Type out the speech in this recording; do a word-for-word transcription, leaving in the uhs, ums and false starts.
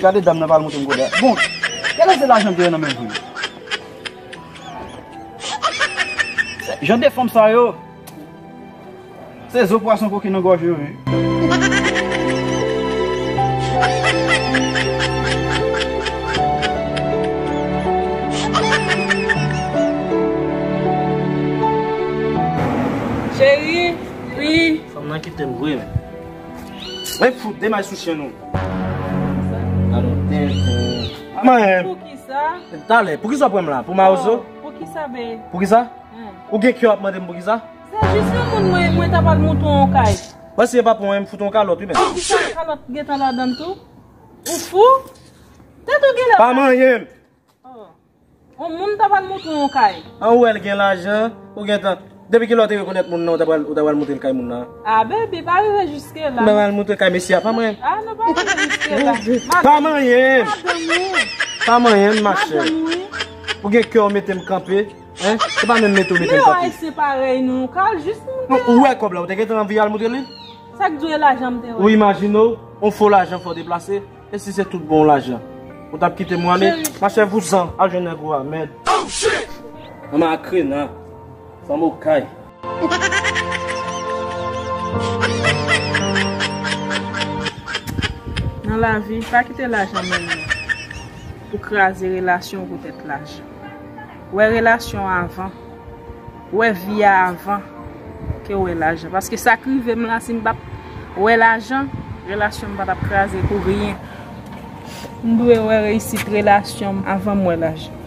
Gade dam nan pa al montre m kote a. Bon, gade se lajan m te wè nan men l vre. Jan de fanm sa yo, se zo pwason koke nan gòj yo ye. Cheri, wi. Fanm nan kite m vre, men. Mwen fout demay sou chen nou. Alò, tenten. Manyen. Poukisa? Talè, poukisa w pran m la? Pou mawozo? Oh, poukisa, be? Poukisa? Hmm. Ou gen kè w ap mande m poukisa? Se jis yon moun mwen, mwen ta pral montre yon kay. Mwen si e pa pou mwen, m fout yon kalòt, wi, men. Kalòt gentan ladan l tou? Ou fou? Tèt ou genlè pa manyen m. Oh. On moun ta pral montre yon kay. An ou wè l gen lajan, ou gentan. Depi kilè w te rekonèt moun nan, ou ta pral, ou ta pral montre l kay moun nan? Ah, baby, pa rive jiske la. M ta pral montre kay mesye a, pa manyen m. Ah, non, pa rive jiske la. Pa manyen m. Madanm ou. Pa manyen m, machè. Madanm ou, wi. Ou gen kè w mete m kanpe. Hein? Se pa menm mete w mete l kanpe. Men yon ayisyen parèy nou, ka jis monte. Ou wè kòb la, ou te gentan anvi al montre li? Sa k di w e lajan m te wè? Ou imajine w, yon fo lajan fò deplase. E si se tout bon lajan? Ou t ap kite m ale? Cheri. Machè, vouzan, al jwenn nèg ou a, mèd. Manman a krena, fanm okay. Nan lavi, pa kite lajan mennen w pou kraze relasyon w poutèt lajan. Wè relasyon an avan. Wè vi a avan ke w wè lajan. Paske sa k rive m la, si m pa t wè lajan, relasyon m pa t ap kraze pou ryen. M dwe wè reyisit relasyon m avan m wè lajan.